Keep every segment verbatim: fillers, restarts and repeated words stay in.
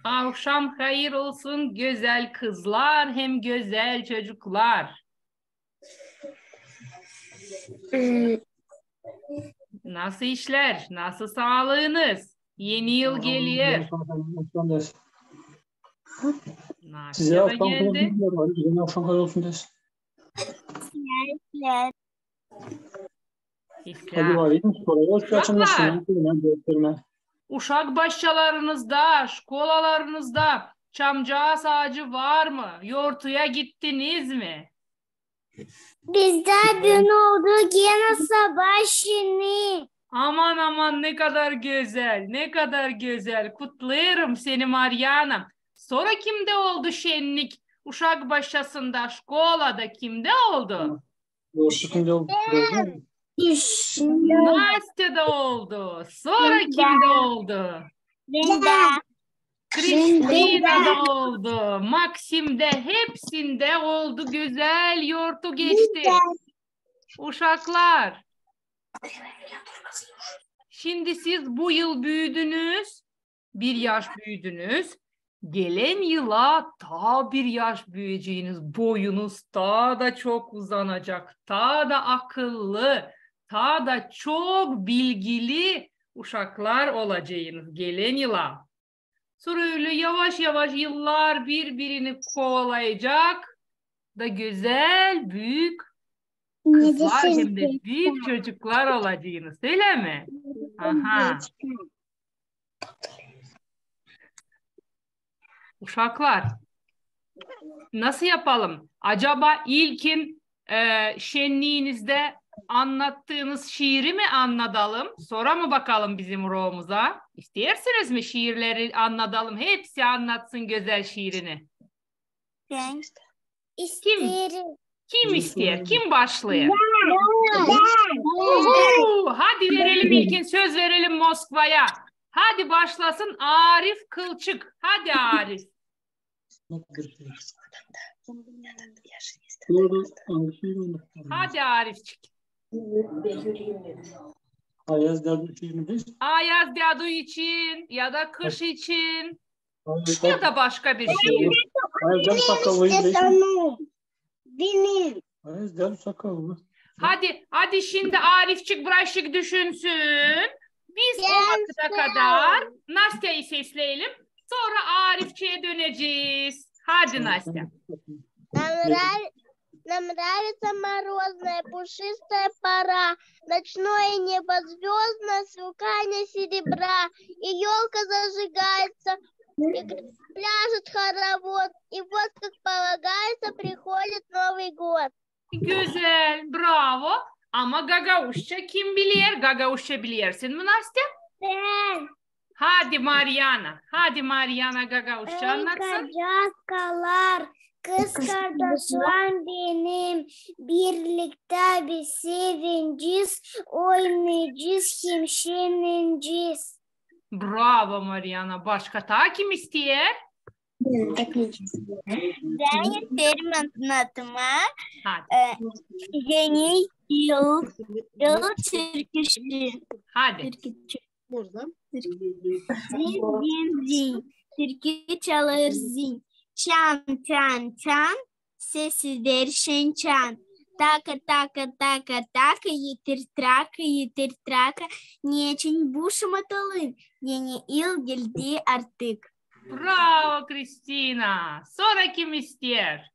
Avşam hayır olsun, gözäl kızlar hem gözäl çocuklar. Nasıl işlär? Nasıl saalıınız? Eni yıl geler. Nasıl da geldi? Sizä avşam hayır olsun. Uşak başçalarınızda, şkolalarınızda çamcaaz aacı var mı? Yortuya gittiniz mi? Bizdä büün oldu genä sabaa şennik. Aman, aman, ne kadar gözäl, ne kadar gözäl. Kutlêêrım seni, Maryana. Sora kimdä oldu şennik? Uşak başçasında, şkolada kimdä oldu? Nastada oldu. Sora kimdä oldu? Kristinada oldu. Maksimdä, hepsindä oldu. Gözäl yortu geçti. Uşaklar, şindi siz bu yıl büüdünüz, bir yaş büüdünüz. Gelän yıla taa bir yaş büüyeceniz, boyunuz taa da çok uzanacak, taa da akıllı, taa da çok bilgili uşaklar olaceniz gelän yıla. Sora ölä yavaş-yavaş yıllar bir-birini kovalayacak da gözäl büük kızlar hem dä büük çocuklar olaceniz, ölä mi? Aha. Uşaklar, nasıl yapalım? Acaba ilkin e, şenniinizdä annattıınız şiiri mi annadalım? Sora mı bakalım bizim Romuza? İsteersiniz mi şiirleri annadalım? Hepsi annatsın gözäl şiirini. Bän isteerim. Kim isteer? Kim başlêêr? Bän. Hadi verelim ilkin, söz verelim Moskvaya. Hadi başlasın Arif Kılçık. Hadi Arif. Hadi Arifçik. Ayaz dädu için. Ayaz dädu için ya da kış için ya da başka bir şiir. Ayaz dädu sakallı. Benim. Ayaz dädu sakallı. Hadi, hadi şindi Arifçik birazcık düşünsün. Biz o vakıta kadar Nastyayı sesleyelim. Sora Arifçiye dönecez. Hadi Nastya. Нам нрав- нам нравится морозная, пушистая пора, ночное небо звёздное, сверкание серебра, и ёлка зажигается, и пляшет хоровод, и вот, как полагается, приходит Новый год. Gözäl, bravo. Ama gagauzça kim biler? Gagauzça bilersin mi, Nastya? Bän. Hadi Maryana, hadi Maryana gagauzça annatsın. Ey, kocaskalar, kızkardaşlarım benim, birliktä biz sevinecez, oynayacez hem şenlenecez. Bravo, Maryana. Başka taa kim isteer? Bän isteerim annatmaa. Hadi. E, Eni yıl, yıl türküsü. Hadi. Türkü. Zin, zin, zin, türkü çalêr zin. Çan, çan, çan, sesi veer şen-şan. Taka, taka, taka, taka, yitir traka, yitir traka. Neçin bu şamatılın? Eni yıl geldi artık. Bravo, Kristina! Sora kim isteer?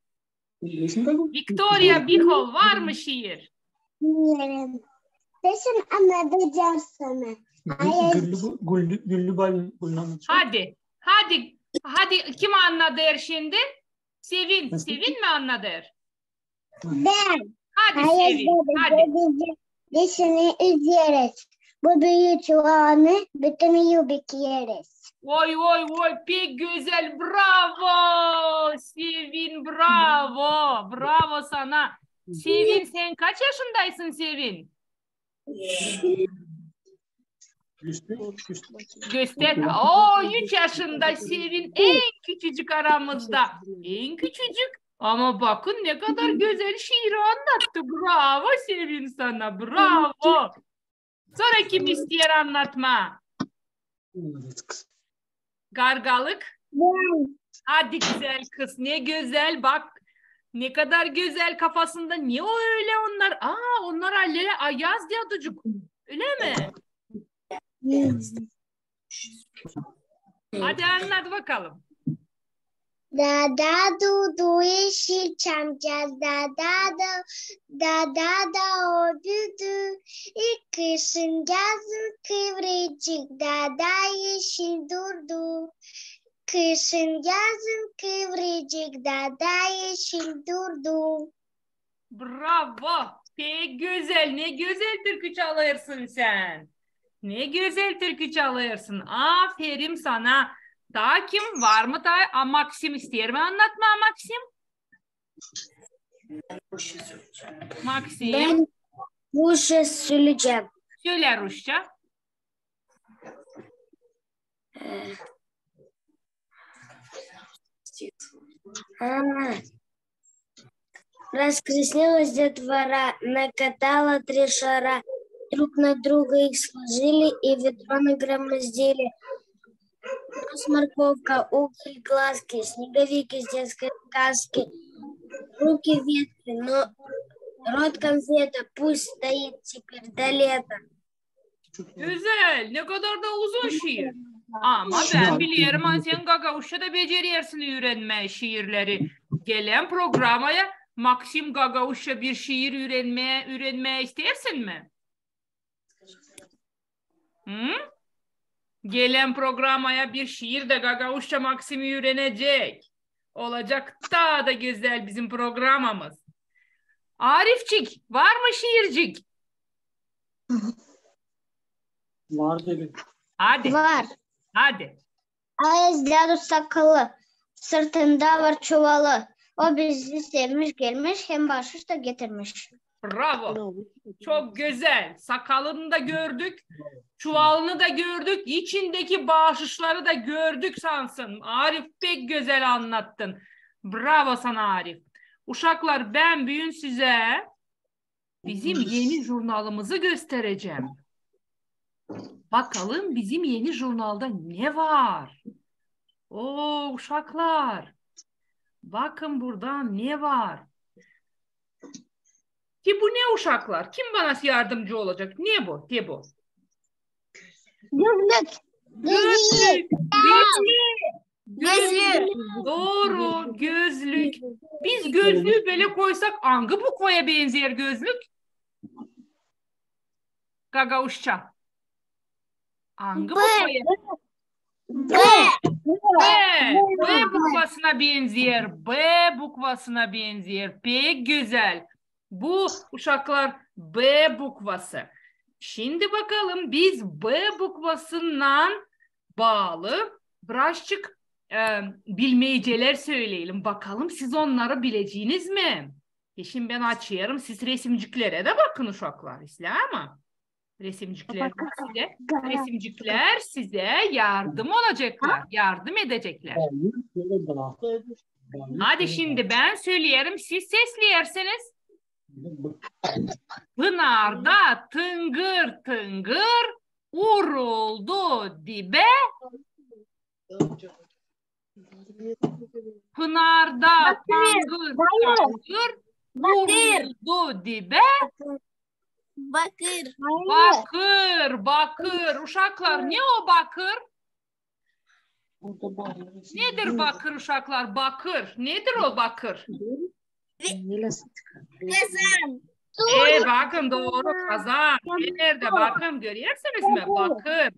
Viktoriya Bihol, var mı şiir? Bilmeerim. Sesini annadacam sana. Güllü, güllü, güllü bal, güllü annadacam. Hadi, hadi, hadi, kim annadêr şindi? Sevin, Sevin mi annadêr? Bän. Hadi Sevin, hadi. Dişini üzeriz. Bu büük çuvaanı bütün yıl bükeriz. Oy, oy, oy, pek gözäl, bravo, Sevin, bravo, bravo sana. Sevin, sän kaç yaşındaysın, Sevin? Göster. O, üç yaşında Sevin, en küçücük aramızda. En küçücük. Ama bakın ne kadar gözäl şiiri annattı. Bravo Sevin sana, bravo. Sora kim isteer annatmaa? Gargalık. Hadi, gözäl kız, ne gözäl, bak. Ne kadar gözäl kafasında. Ne o ölä onnar? Aa, onnar ölä ayaz diyaducuk. Ölä mi? Hadi annat bakalım. Dada dudu eşil çamcaz, dada da, dada da o büdü. İlk kışın yazın kıvrıcık, dada eşil durdu. Kışın yazın kıvrıcık, dada eşil durdu. Bravo! Pek gözäl, ne gözäl türkü çalêrsın sän. Ne gözäl türkü çalêrsın. Aferin sana. Taa kim var mı taa? A, Maksim isteer mi annatmaa, Maksim? Maksim. Bän rusça söleyecäm. Sölä rusça. Э, а, раскраснелась детвора, накатала три шара, друг на друга их сложили и ведро нагромоздили. Нос морковка, угли глазки, снеговик из детской сказки, руки ветки, но рот конфета, пусть стоит теперь до лета. Gözäl, ne kadar da uzun şiir. Ama bän bilerim, ani sän gagauzça da becerersin üürenmää şiirleri. Gelän programaya Maksim gagauzça bir şiir üürenmää, üürenmää isteersin mi? Hı? Gelän programaya bir şiir dä gagauzça Maksim üürenecek. Olacek taa da gözäl bizim programamız. Arifçik, var mı şiircik? Var dedim. Hadi. Var. Hadi. Ayaz dädu sakalı, sırtında var çuvalı. O bizi sevmiş, gelmiş, hem baaşış da getirmiş. Bravo. Çok gözäl. Sakalını da gördük, çuvalını da gördük, içindeki baaşışları da gördük sansın. Arif, pek gözäl annattın. Bravo sana, Arif. Uşaklar, bän büün sizä bizim eni jurnalımızı gösterecäm. Bakalım, bizim eni jurnalda ne var? Oo, uşaklar, bakın burada ne var. Te bu ne, uşaklar? Kim bana yardımcı olacek? Ne bu? Te bu? Gözlük. Gözlük. Gözlük. Gözlük. Dooru, gözlük. Biz gözlüü bölä koysak, angı bukvaya benzeer gözlük? Gagauzça. Angı bukvaya? B. B. B bukvasına benzeer. B bukvasına benzeer. Pek gözäl. Bu, uşaklar, B bukvası. Şindi bakalım, biz B bukvasınnan baalı birazçık, e, bilmecelär söleyelim. Bakalım, siz onnarı bileceniz mi? E, şindi bän açêrım, siz resimciklerä dä bakın, uşaklar, islää mi? Resimciklär sizä, resimciklär sizä yardım olaceklar, yardım edeceklär. Hadi şindi bän söleerim, siz sesleersiniz. Pınarda tıngır-tıngır uruldu dibä. Pınarda tıngır-tıngır uruldu dibä. Bakır. Bakır, bakır. Uşaklar, ne o bakır? Nedir bakır, uşaklar? Bakır. Nedir o bakır? Kazan. E, bakın, dooru, kazan. Neredä, bakın, görersiniz mi? Bakır.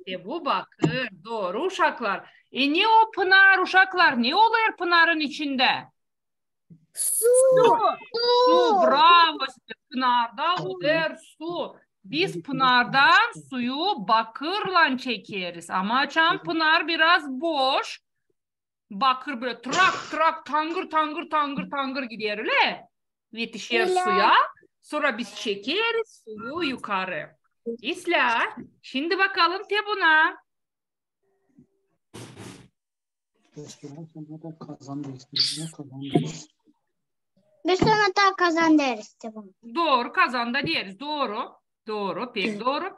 E, bu bakır. Dooru, uşaklar. E, ne o pınar, uşaklar? Ne olêr pınarın içindä? Su. Su. Su, bravo sizä. Pınarda olêr su. Biz pınardan suyu bakırlan çekeriz. Ama açan pınar biraz boş, bakır bölä trak, trak, tangır, tangır, tangır, tangır gider, ölä. Etişer suya. Sora biz çekeriz suyu yukarı. İslää. Şindi bakalım te buna. Biz ona taa kazan deeriz, tamam. Dooru, kazan da deeriz. Dooru. Dooru, pek dooru.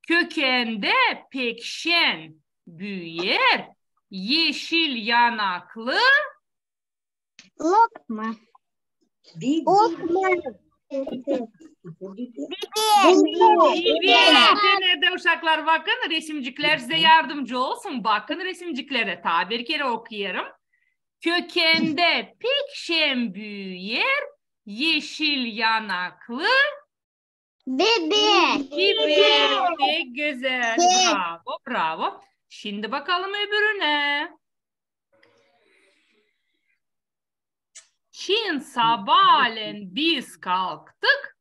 Kökendä pekşen büüyer, eşil yanaklı lokma. Lokma. Biber. Biber. Te neredä, uşaklar? Bakın, resimciklär sizä yardımcı olsun. Bakın resimciklerä. Taa bir kerä okuyêrım. Kökendä pek şen büüyer, eşil yanaklı biber. Biber. Pek gözäl. Bravo, bravo. Şindi bakalım öbürünä. Çin sabaalän biz kalktık,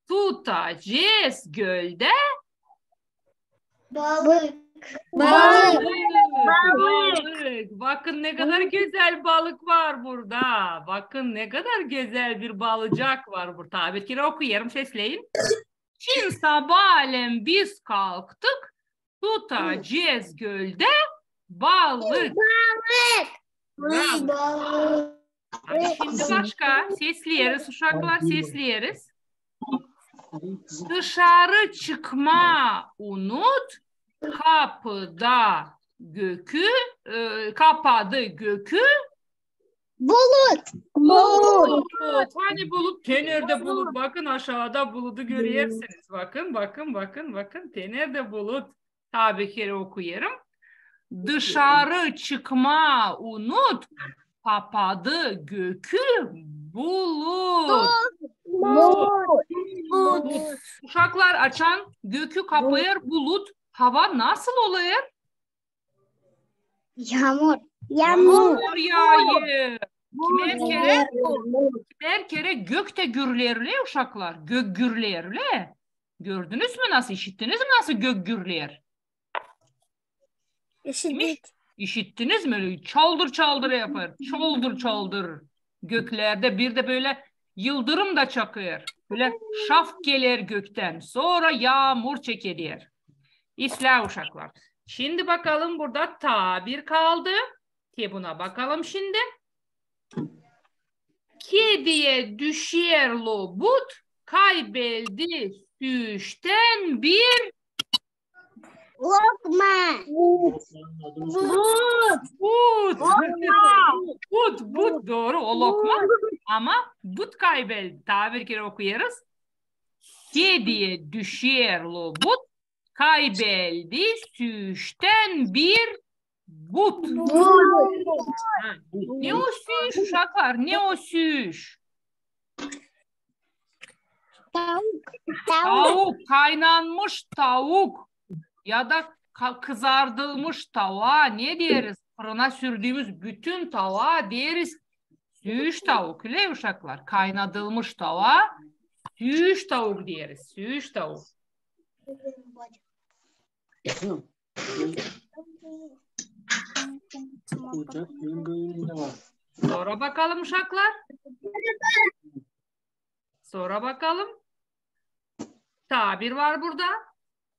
tutacez göldä balık. Balık. Balık. Bakın, ne kadar gözäl balık var burada. Bakın, ne kadar gözäl bir balıcak var burada. Bir kerä okuyêrım, sesleyin. Çin sabaalän biz kalktık, tutacez göldä balık. Balık. Bravo. Balık. Hadi şindi başka. Sesleyeriz, uşaklar, sesleyeriz. Dışarı çıkmaa unut, kapıda gökü, e, kapadı gökü bulut. Bulut. Bulut. Hani bulut? Te neredä bulut? Bakın, aşaada buludu görersiniz. Bakın, bakın, bakın, bakın. Te neredä bulut? Taa bir kerä okuyêrım. Dışarı çıkmaa unut, kapadı gökü bulut. Bulut. Bulut. Uşaklar, açan gökü kapêêr bulut, hava nasıl olêr? Yaamur. Yaamur. Yaamur yaayêr. Kimer kerä, kimer kerä gök tä gürleer, uşaklar. Gök gürleer. Gördünüz mü nasıl? İşittiniz mi nasıl gök gürleer? İşittik. İşittiniz mi? Öyle çaldır çaldır yapêr. Çaldır çaldır. Göklerdä bir dä bölä yıldırım da çakêr. Bölä şaf geler göktän. Sora yaamur çekeder. İslää, uşaklar. Şindi bakalım, burada taa bir kaldı. Te buna bakalım şindi. Kediyä düşer lobut, kaybeldi süüştän bir lokma. But. But. But. But. Dooru, o lokma. Ama but kaybeldi. Taa bir kerä okuyêrız. Kediyä düşer lobut, kaybeldi süüştän bir but. But. Ha. Ne o süüş, uşaklar? Ne o süüş? Tauk. Tauk. Tauk, kaynanmış tauk ya da ka-, kızardılmış tavaa ne deeriz? Fırına sürdüümüz bütün tavaa deeriz süüş tauk, ölä, uşaklar? Kaynadılmış tavaa süüş tauk deeriz, süüş tauk. Sora bakalım, uşaklar. Sora bakalım. Taa bir var burada.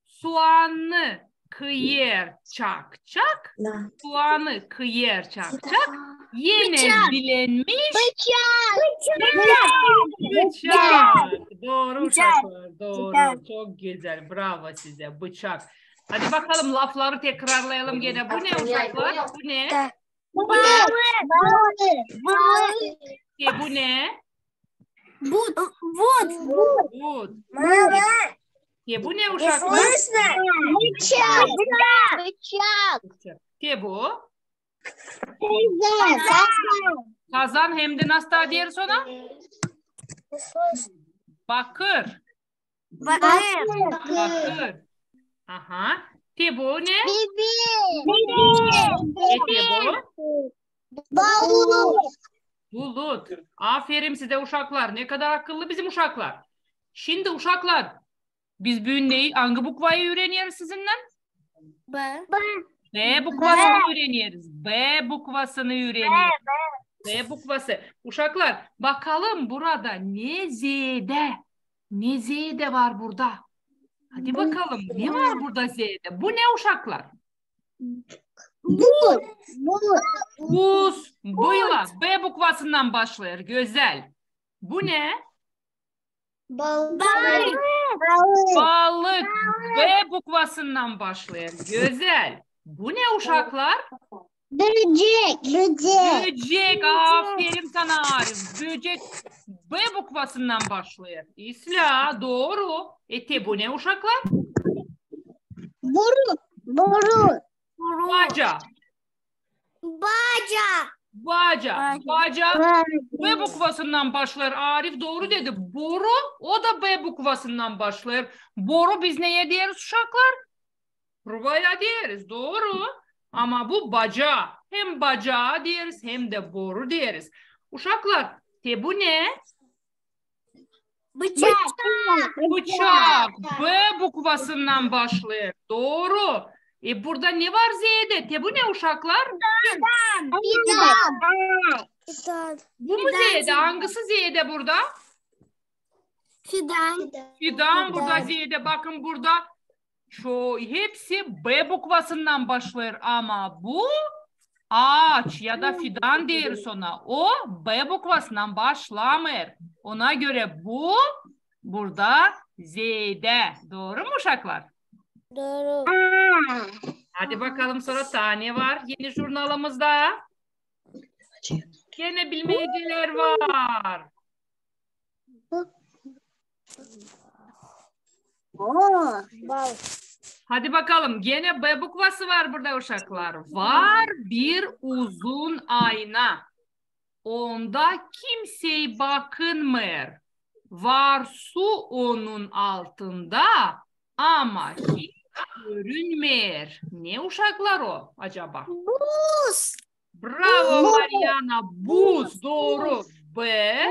Suanı kıyêr çak-çak. Suanı kıyêr çak-çak. Yenä bilenmiş. Bıçak. Bıçak. Bıçak. Dooru, uşaklar, dooru. Çok gözäl. Bravo sizä. Bıçak. Hadi bakalım, lafları tekrarlayalım genä. Bu ne, uşaklar? Bu ne? Balık. Balık. E, bu ne? But. But. But. Mama. E, bu ne, uşaklar? Bıçak. Bıçak. E, bu? Kazan. Kazan, hem dä nasıl deeriz ona? Bakır. Bakır. Bakır. Aha. Te bu ne? Biber. E, te bu? Bulut. Bulut. Aferin sizä, uşaklar. Ne kadar akıllı bizim uşaklar. Şindi, uşaklar, biz büün neyi, angı bukvayı üüreneriz sizinnän? B. B bukvasını üüreneriz. B bukvasını üüreneriz. B bukvası. Uşaklar, bakalım burada ne zeedä, ne zeedä var burada. Hadi bakalım, ne var burada zeedä? Bu ne, uşaklar? Buz. Buz. Buz. Bıyla. B bukvasınnan başlêêr. Gözäl. Bu ne? Balık. Balık. B bukvasınnan başlêêr. Gözäl. Bu ne, uşaklar? Böcek. Böcek. Böcek. Aferin sana, Arif. Böcek B bukvasından başlêêr. İslää, dooru. E te bu ne, uşaklar? Boru. Boru. Baca. Baca. Baca. Baca. Baca. Baca. B bukvasından başlêêr. Arif dooru dedi. Boru, o da B bukvasından başlêêr. Boru biz neyä deeriz, uşaklar? Ruvaya deeriz, dooru. Ama bu baca. Hem baca deeriz, hem dä boru deeriz. Uşaklar, te bu ne? Bıçak. Bıçak. B bukvasından başlêêr. Dooru. E, burada ne var Z'dä? Te bu ne, uşaklar? Fidan. Fidan. Fidan. Bu mu Z'dä? Angısı Z'dä burada? Fidan. Fidan burada Z'dä. Bakın burada. Ço-, hepsi B bukvasından başlêêr, ama bu aaç ya da fidan deeriz ona. O B bukvasından başlamêêr. Ona görä bu burada Z'dä. Dooru mu, uşaklar? Dooru. Hadi bakalım, sora taa ne var eni jurnalımızda? Genä bilmecelär var. Oo, bal. Hadi bakalım, genä B bukvası var burada, uşaklar. Var bir uzun ayna. Onda kimsey bakınmêêr. Var su onun altında, ama hiç görünmeer. Ne, uşaklar, o acaba? Buz. Bravo, Maryana, buz, dooru. B,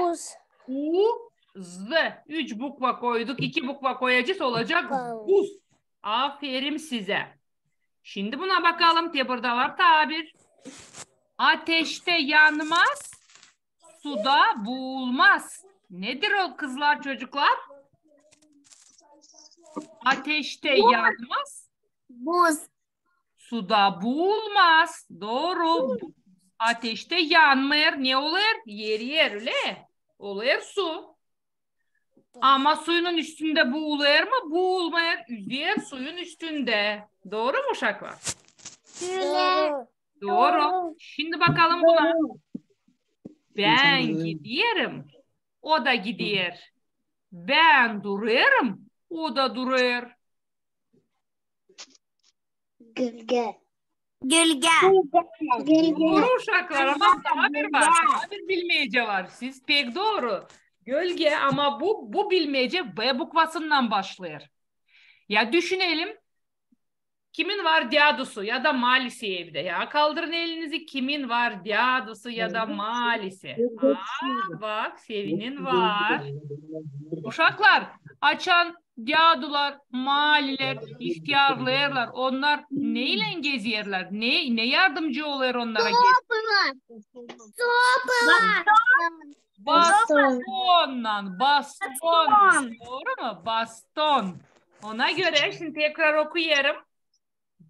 U, Z. Üç bukva koyduk, iki bukva koyacez, olacek buz. Aferin sizä. Şindi buna bakalım, te burada var taa bir. Ateşte yanmaz, suda buulmaz. Nedir o, kızlar, çocuklar? Ateşte yanmaz. Buz. Suda buulmaz. Dooru. Ateşte yanmêêr. Ne olêr? Eriyer, ölä? Olêr su. Ama suyunun üstündä buulêr mı? Buulmêêr. Üzer suyun üstündä. Dooru mu, uşaklar? Dooru. Dooru. Şindi bakalım buna. Bän giderim, o da gider. Bän durêrım, o da durêr. Gölge. Gölge. Dooru, uşaklar, ama taa bir var. Taa bir bilmecä var. Siz pek dooru. Gölge, ama bu, bu bilmecä B bukvasından başlêêr. Ya düşünelim. Kimin var dädusu ya da malisi evdä? Ya kaldırın elinizi, kimin var dädusu ya da malisi? Aa, bak, Sevin'in var. Uşaklar, açan dädular, malilär ihtärlêêrlar, onnar neylän gezerlär? Ne, ne yardımcı olêr onnara? Sopalar. Sopalar. Bastonnan, baston. Baston. Dooru mu? Baston. Ona görä şindi tekrar okuyêrım.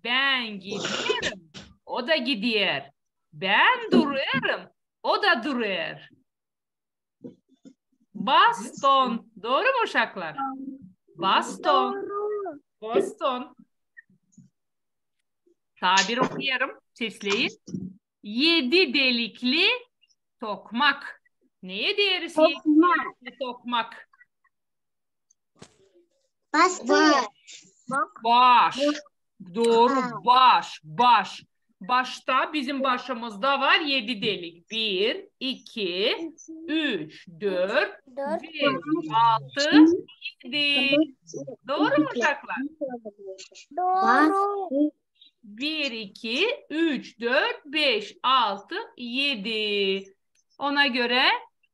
Bän giderim, o da gider. Bän durêrım, o da durêr. Baston. Dooru mu, uşaklar? Baston. Dooru. Baston. Taa bir okuyêrım. Sesleyin. Edi delikli tokmak. Neyä deeriz edi delikli tokmak? Baş. Baş. Dooru, baş, baş. Başta, bizim başımızda var edi delik. Bir, iki, üç, dört, beş, altı, edi. Dooru mu, uşaklar? Dooru. Bir, iki, üç, dört, beş, altı, edi. Ona görä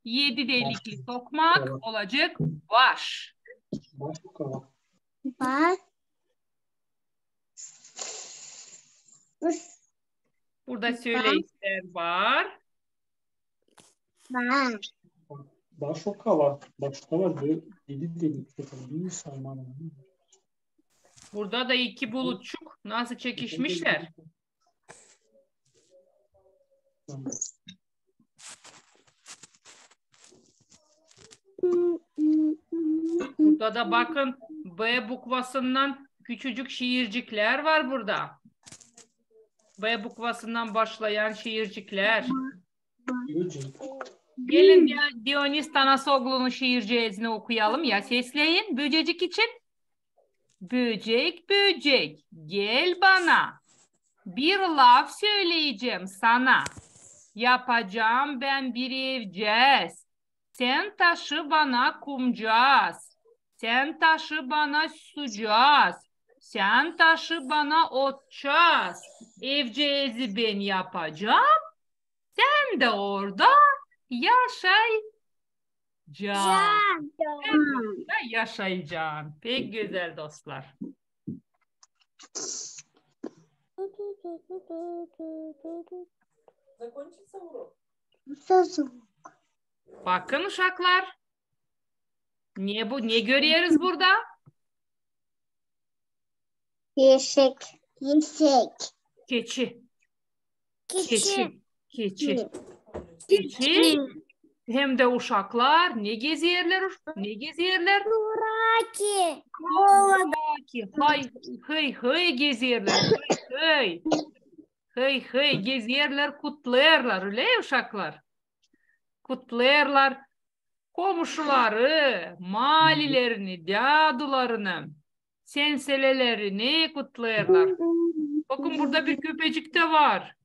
edi delikli tokmak olacek baş. Baş. Burada söyleyişlär var. Baş okala. Başka var. Böyle edi delikli. Bir sayma. Burada da iki bulutçuk nasıl çekişmişlär. Burada da bakın, B bukvasından küçücük şiirciklär var burada. B bukvasından başlayan şiirciklär. Gelin, Di-, Dionis Tanasoglunun şiirceezini okuyalım ya, sesleyin. Böcecik için. Böcek, böcek, gel bana. Bir laf söleyecäm sana. Yapacam bän bir evceez. Sän taşı bana kumcaaz. Sän taşı bana sucaaz. Sän taşı bana otcaaz. Evceezi bän yapacam. Sän dä orada yaşaycan. Can. Sän dä orada yaşaycan. Pek gözäl, dostlar. Bakın, uşaklar. Ne bu? Ne göreriz burada? Eşek. Eşek. Keçi. Keçi. Keçi. Keçi. Hem dä uşaklar ne gezerlär? Ne gezerlär? Kuraki. Kuraki. Hay, hıy, hıy gezerlär. Hıy, hıy. Hıy, hıy gezerlär, kutlêêrlar, ölä, uşaklar? Kutlêêrlar komuşuları, malilerini, dädularını, senselelerini kutlêêrlar. Bakın, burada bir köpecik dä var.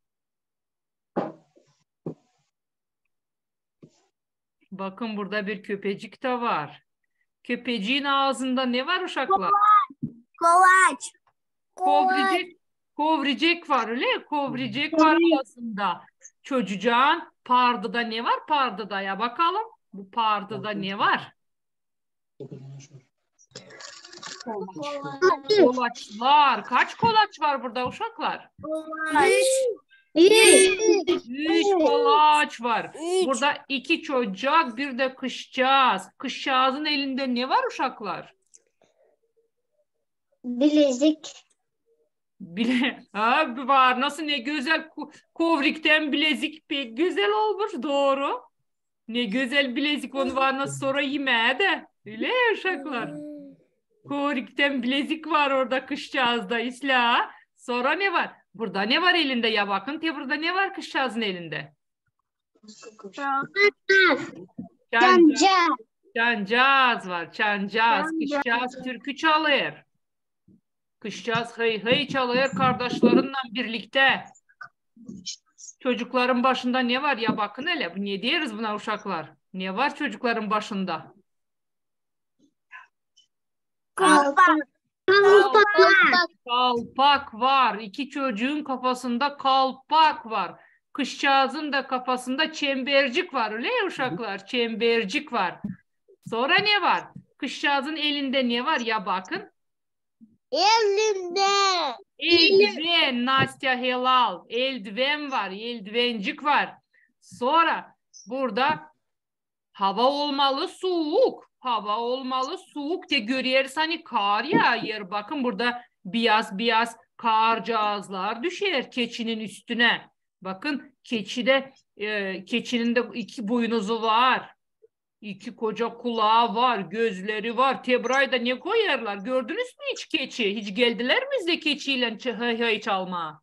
Bakın, burada bir köpecik dä var. Köpeciin aazında ne var, uşaklar? Kolaç. Kovricek, kovricek var, ölä? Kovricek var aazında. Çocucaan, pardada ne var? Pardada, ya bakalım. Bu pardada ne var? Kolaçlar. Kaç kolaç var burada, uşaklar? Üç. Üç kolaç var. Burada iki çocuk, bir dä kızcaaz. Kızcaazın elindä ne var, uşaklar? Bilezik. Bile, ha, var. Nasıl, ne gözäl, ko-, kovriktän bilezik, pek gözäl olmuş, dooru. Ne gözäl bilezik, onu var nasıl sora imää dä. Ölä, uşaklar? Kovriktän bilezik var orada kızcaazda, islää. Sora ne var? Burada ne var elindä, ya bakın, te burada ne var kızcaazın elindä? Çancaa. Çancaa. Çancaaz var, çancaaz. Çancaaz. Kızcaaz türkü çalêr. Kızcaaz hıy-hıy çalêr kardaşlarınnan birliktä. Çocukların başında ne var? Ya bakın ölä, bu ne deeriz buna, uşaklar? Ne var çocukların başında? Kalpak. Kalpak. Kalpak var. İki çocuun kafasında kalpak var. Kızcaazın da kafasında çembercik var, ölä, uşaklar? Çembercik var. Sora ne var? Kızcaazın elindä ne var? Ya bakın. Eldivän. Eldivän, Nastya, helal. Eldivän var, eldivencik var. Sora burada hava olmalı suuk. Hava olmalı suuk. Te göreriz, ani kar yaayêr. Bakın, burada biyaz-biyaz karcaazlar düşer keçinin üstünä. Bakın, keçi dä, e, keçinin dä iki buynuzu var. İki koca kulaa var, gözleri var. Te burayda ne koyêrlar? Gördünüz mü hiç keçi? Hiç geldilär mi sizä keçiylän ç-, hıy-hıy çalmaa?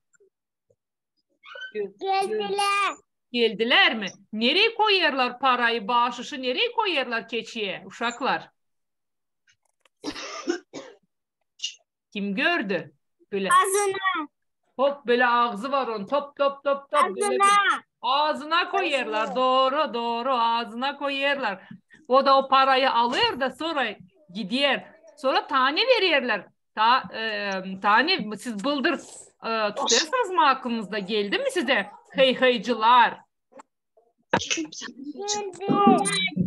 Geldilär. Geldilär mi? Nereyi koyêrlar parayı, baaşışı nereyi koyêrlar keçiyä, uşaklar? Kim gördü? Bölä. Aazına. Hop, bölä aazı var onun. Top, top, top, top. Bölä bir aazına koyêrlar. Aazına. Dooru, dooru, aazına koyêrlar. O da o parayı alêr da sora gider. Sora tane vererlär. Ta-, e, tane, siz bıldır, e, tutêrsınız mı aklınızda? Geldi mi sizä hıy-hıycılar?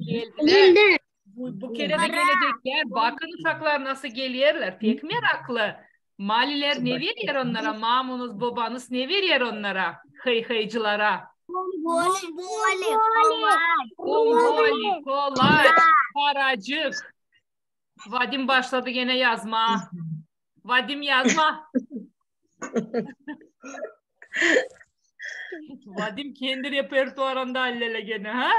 Geldi. Geldilär. Bu, bu kerä dä geleceklär. Bakın, uşaklar nasıl gelerlär. Pek meraklı. Malilär ne verer onnara? Mamunuz, bobanız ne verer onnara? Hıy-hıycılara. Bomboli, bomboli, kolaç. Bomboli, kolaç, paracık. Vadim başladı genä yazmaa. Vadim, yazma. Vadim kendi repertuarında halleder genä, ha?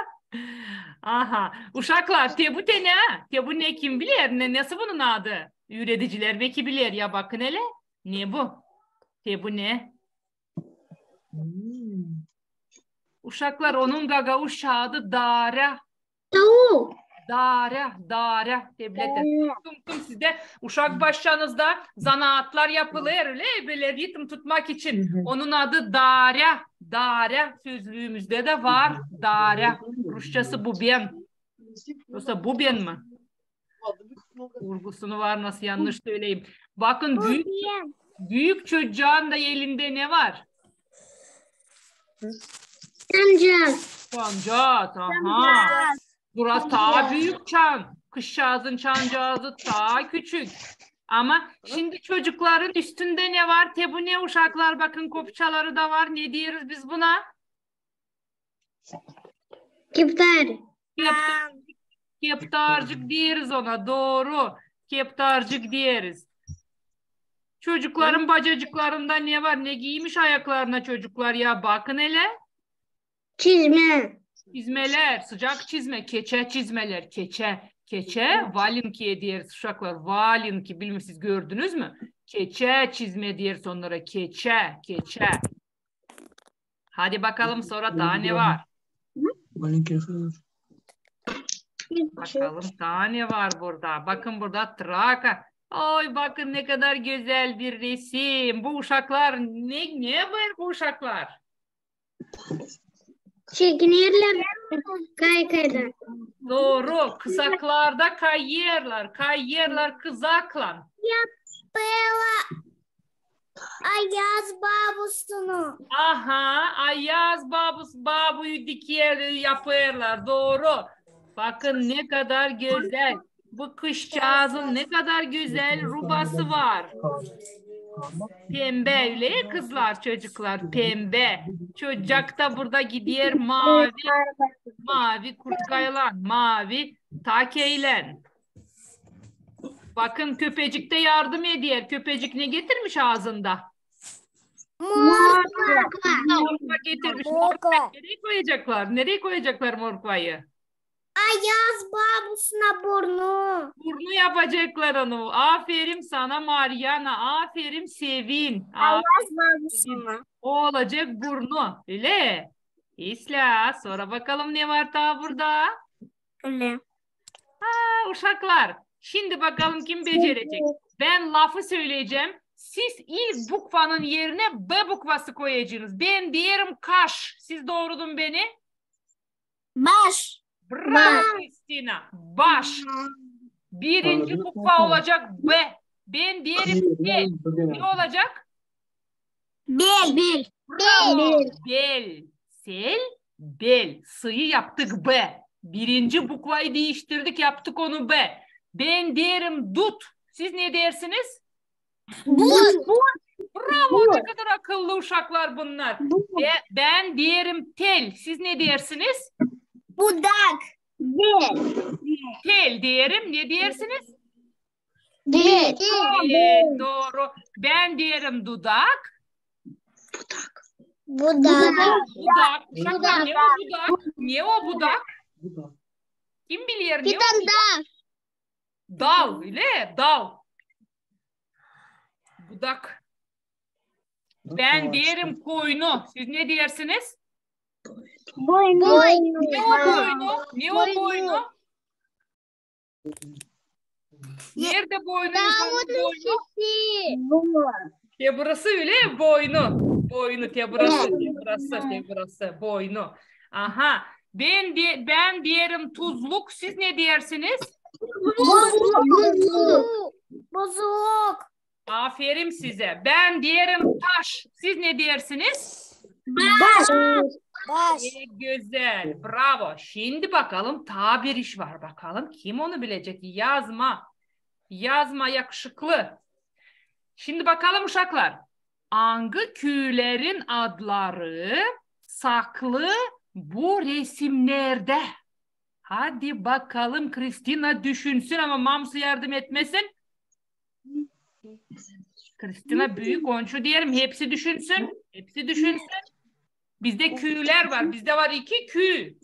Aha. Uşaklar, te bu te ne? Te bu ne, kim biler? Ne, nesi bunun adı? Üüredicilär beki biler. Ya bakın ölä. Ne bu? Te bu ne? Uşaklar, onun gagauzça adı Darä. Tavuk. Darä, Darä, teblete. Tum, tum, sizdä uşak başçanızda zanaatlar yapılêr, ölä, bölä ritm tutmak için. Onun adı Darä, Darä. Sözlüümüzdä dä var Darä. Rusçası buben. Yoksa buben mi? Vurgusunu var, nasıl yannış söleyim. Bakın, büük, büük çoccuun da elindä ne var? Çancaz. Çancaz, aha. Burası taa büük çan. Kızçaazın çancazı taa küçük. Ama şindi çocukların üstündä ne var? Te bu ne, uşaklar? Bakın, kopçaları da var. Ne deeriz biz buna? Keptar. Keptar. Keptarcık deeriz ona, dooru. Keptarcık deeriz. Çocukların bacacıklarında ne var? Ne giymiş ayaklarına çocuklar ya? Bakın elä. Çizmä. Çizmälär, sıcak çizmä, keçä çizmälär, keçä. Keçä, valenki deeriz, uşaklar, valenki. Bilmiyorum, siz gördünüz mü? Keçä çizmä deeriz onnara, keçä, keçä. Hadi bakalım, sora taa ne var? Bakalım, taa ne var burada? Bakın, burada traka. Oy, bakın, ne kadar gözäl bir resim. Bu uşaklar ne, ne var bu uşaklar? Çekinerlär kaykayda. Dooru. Kızaklarda kayêrlar. Kayêrlar kızaklan. Yapêrlar Ayaz babusunu. Aha, Ayaz babus-, babuyu diker, yapêrlar. Dooru. Bakın, ne kadar gözäl. Bu kızçaazın ne kadar gözäl rubası var. Pembä, ölä, kızlar, çocuklar, pembä. Çocuk da burada gider maavi, maavi kurtkaylan, maavi takeylän. Bakın, köpecik dä yardım eder. Köpecik ne getirmiş aazında? Morkva. Morkva getirmiş. Morkva. Morkva. Nereyi koyacaklar? Nereyi koyacaklar morkvayı? Ayaz babusuna burnu. Burnu yapacaklar onu. Aferin sana, Maryana. Aferin, Sevin. Ayaz babusuna. O olacak burnu. Ölä? İslää. Sora bakalım, ne var taa burada? Ölä. Aa, uşaklar. Şindi bakalım, kim becerecek. Bän lafı söleyecäm. Siz ilk bukvanın erinä B bukvası koyacenız. Bän deerim kaş. Siz doorudun beni. Baş. Bravo, Kristina. Baş. Birinci bukva olacak B. Bän deerim tel. Ne olacak? Bel. Bel. Bravo. Bel. Bel. Sel, bel. S'yı yaptık B. Birinci bukvayı diiştirdik, yaptık onu B. Bän deerim dut. Siz ne deersiniz? But. Bravo, ne kadar akıllı uşaklar bunlar. Bä-, bän deerim tel. Siz ne deersiniz? Budak. Tel deerim. Ne deersiniz? Tel. Tel, dooru. Bän deerim dudak. Budak. Budak. Uşaklar, ne o budak? Ne o budak? Kim biler, ne o budak? Dal, ölä, dal. Budak. Bän deerim koynu. Siz ne deersiniz? Boynu. Ne o boynu? Ne o boynu? Neredä boynu? İnsanın boynu? Te burası, ölä, boynu. Boynu, te burası, te burası, te burası. Boynu. Aha. Bän de-, bän deerim tuzluk. Siz ne deersiniz? Buzluk. Buzluk. Aferin sizä. Bän deerim taş. Siz ne deersiniz? Baş. Baş. Pek gözäl. Bravo. Şindi bakalım, taa bir iş var. Bakalım, kim onu bilecek? Yazma. Yazma yakışıklı. Şindi bakalım, uşaklar. Angı küülerin adları saklı bu resimnerdä? Hadi bakalım, Kristina düşünsün, ama mamusu yardım etmesin. Kristina büük, onuşu deerim, hepsi düşünsün. Hepsi düşünsün. Bizdä küülär var. Bizdä var iki küü.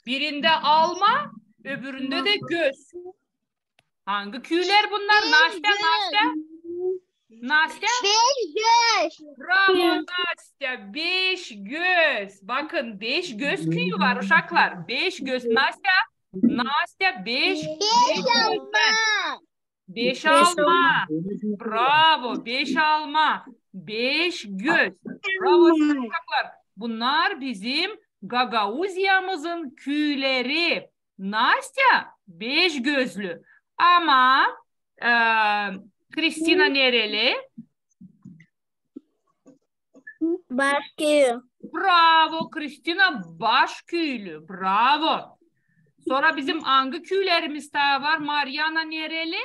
Birindä alma, öbüründä dä göz. Angı küülär bunnar? Bel, Nastya, göz. Nastya? Nastya? Bel, göz. Bravo, Nastya, beş göz. Bakın, beş göz küüyü var, uşaklar. Beş göz. Nastya, Nastya, beş, beş göz. Beş alma. Bravo, beş alma. Beş göz. Bravo, uşaklar. Bunnar bizim Gagauziyamızın küüleri. Nastya beş gözlü. Ama, e, Kristina nereli? Başküü. Bravo, Kristina başküülü. Bravo. Sora bizim angı küülerimiz taa var? Mariana nereli?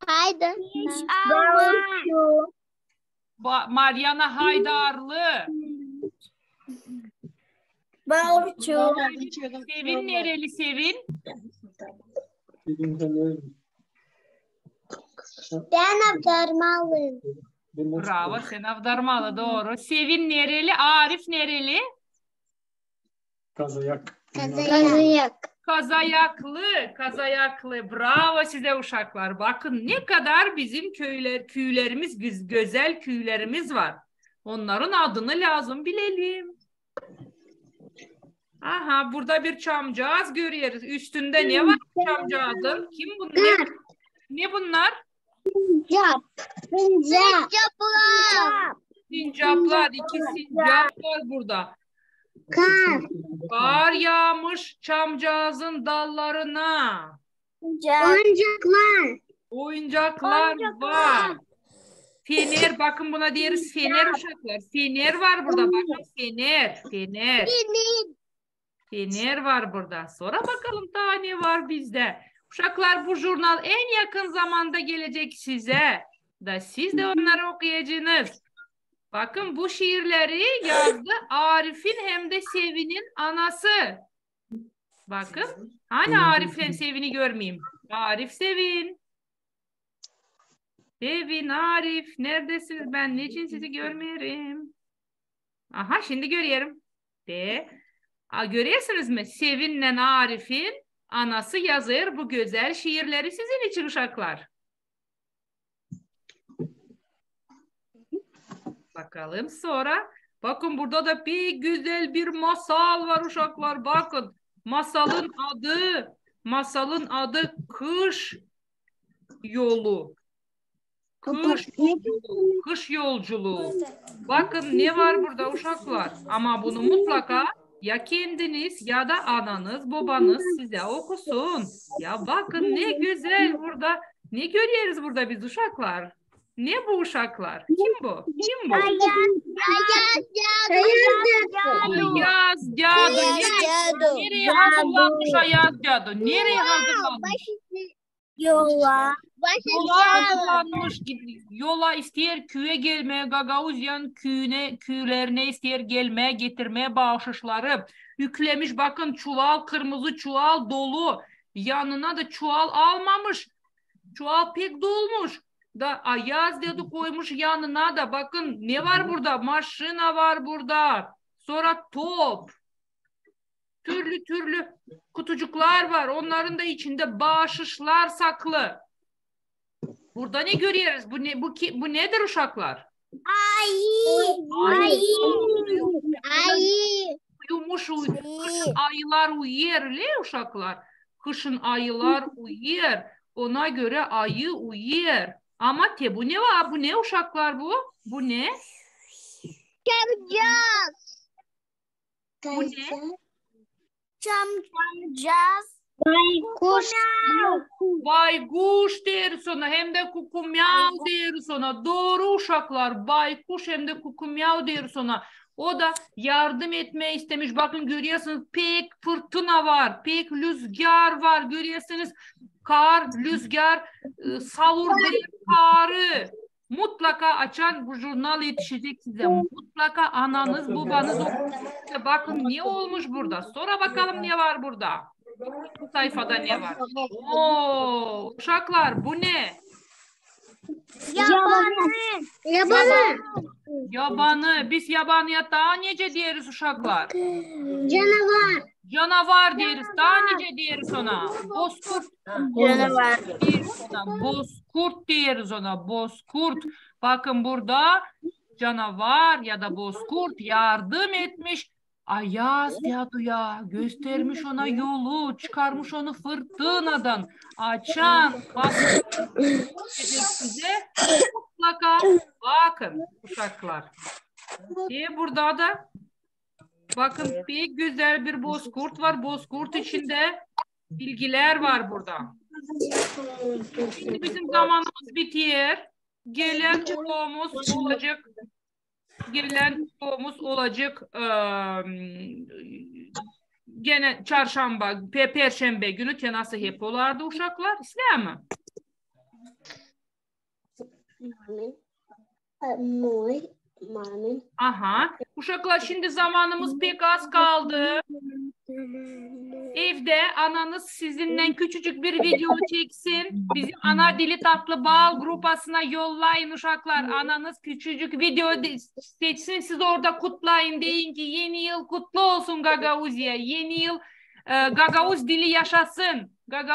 Haydi. Ba-, Mariana haydarlı. Bauçu. Sevin nereli, Sevin? Ben Avdarmalı. Bravo, sen Avdarmalı, dooru. Sevin nereli, Arif nereli? Kazayak. Kazayak. Kazayaklı, Kazayaklı. Bravo sizä, uşaklar. Bakın, ne kadar bizim küüler, küülerimiz, güz-, gözäl küülerimiz var. Onnarın adını lääzım bilelim. Aha, burada bir çamcaaz göreriz. Üstündä ne var çamcaazın? Kim bun-, ne, ne bunnar? Sincap. Sincap. Sincaplar. Sincaplar. İki sincap var burada. Kar. Kar yaamış çamcaazın dallarına. Oyuncaklar. Oyuncaklar var. Fener, bakın, buna deeriz fener, uşaklar. Fener var burada, bakın, fener, fener. Fener. Fener var burada. Sora bakalım, taa ne var bizdä. Uşaklar, bu jurnal en yakın zamanda gelecek sizä. Da siz dä onnarı okuyacenız. Bakın, bu şiirleri yazdı Arifin hem dä Sevinin anası. Bakın, hani Arifin hem Sevini görmeyim? Arif, Sevin. Sevin, Arif, neredesiniz? Bän neçin sizi görmeerim? Aha, şindi görerim. Ve, a, görersiniz mi? Sevinnän Arifin anası yazêr bu gözäl şiirleri sizin için, uşaklar. Bakalım sora. Bakın, burada da pek gözäl bir masal var, uşaklar. Bakın, masalın adı, masalın adı Kış yolu. Kış yolu, kış yolculuu. Bakın, ne var burada, uşaklar. Ama bunu mutlaka ya kendiniz, ya da ananız, bobanız sizä okusun. Ya bakın, ne gözäl burada. Ne göreriz burada biz, uşaklar? Ne bu, uşaklar? Kim bu? Kim bu? Ayaz, Ayaz cadı. Ayaz cadı. Ayaz cadı. Nereye, nereye hazırlanmış Ayaz cadı? Nereye hazırlanmış? Yola. Yola hazırlanmış, yola isteer küüyä gelmää, Gagauziyanın küüyünä, küülerinä isteer gelmää, getirmää baaşışları. Üklemiş, bakın, çuval, kırmızı çuval dolu. Yanına da çuval almamış. Çuval pek dolmuş. Da Ayaz dädu koymuş yanına da. Bakın, ne var burada? Maşina var burada. Sora top. Türlü-türlü kutucuklar var. Onnarın da içindä baaşışlar saklı. Burada ne göreriz? Bu ne, bu ki-, bu nedir, uşaklar? Ayı. Ayı. Ayı. Yumuş uy-, kışın ayılar uyêr, le, uşaklar. Kışın ayılar uyêr. Ona görä ayı uyêr. Ama te bu ne var? Bu ne, uşaklar, bu? Bu ne? Çamcaaz. Bu ne? Çam, çamcaaz. Baykuş. Baykuş deeriz ona, hem dä kukumyau deeriz ona. Dooru, uşaklar, baykuş hem dä kukumyau deeriz ona. O da yardım etmää istemiş. Bakın, görersiniz, pek fırtına var, pek lüzgär var. Görersiniz, kar, lüzgär, e, savurêr karı. Mutlaka açan bu jurnal etişecek sizä, mutlaka ananız, bobanız okuyacak. Bakın, ne olmuş burada. Sora bakalım, ne var burada. Bu sayfada ne var? Oo, uşaklar, bu ne? Yabanı. Yabanı. Yabanı. Biz yabanıya taa nicä deeriz, uşaklar? Canavar. Canavar deeriz. Taa nicä deeriz ona? Bozkurt. Canavar. Deeriz ona. Bozkurt deeriz ona. Bozkurt. Bakın burada canavar ya da bozkurt yardım etmiş Ayaz Deduya, göstermiş ona yolu, çıkarmış onu fırtınadan. Açan bakın size, mutlaka bakın, uşaklar. Ve burada da bakın, pek gözäl bir bozkurt var. Bozkurt içindä bilgilär var burada. Şindi bizim zamanımız biter. Gelän uroomuz olacek, gelän uroomuz olacek, eee, genä çarşamba, pe-, perşembä günü, te nasıl hep olardı, uşaklar. İslää mi? Aha. Uşaklar, şindi zamanımız pek az kaldı. Evdä ananız sizinnän küçücük bir video çeksin. Bizim Ana Dili Tatlı Bal grupasına yollayın, uşaklar. Ananız küçücük video de-, seçsin, siz orada kutlayın. Deyin ki, eni yıl kutlu olsun, Gagauziya. Eni yıl, e, gagauz dili yaşasın. Gagauz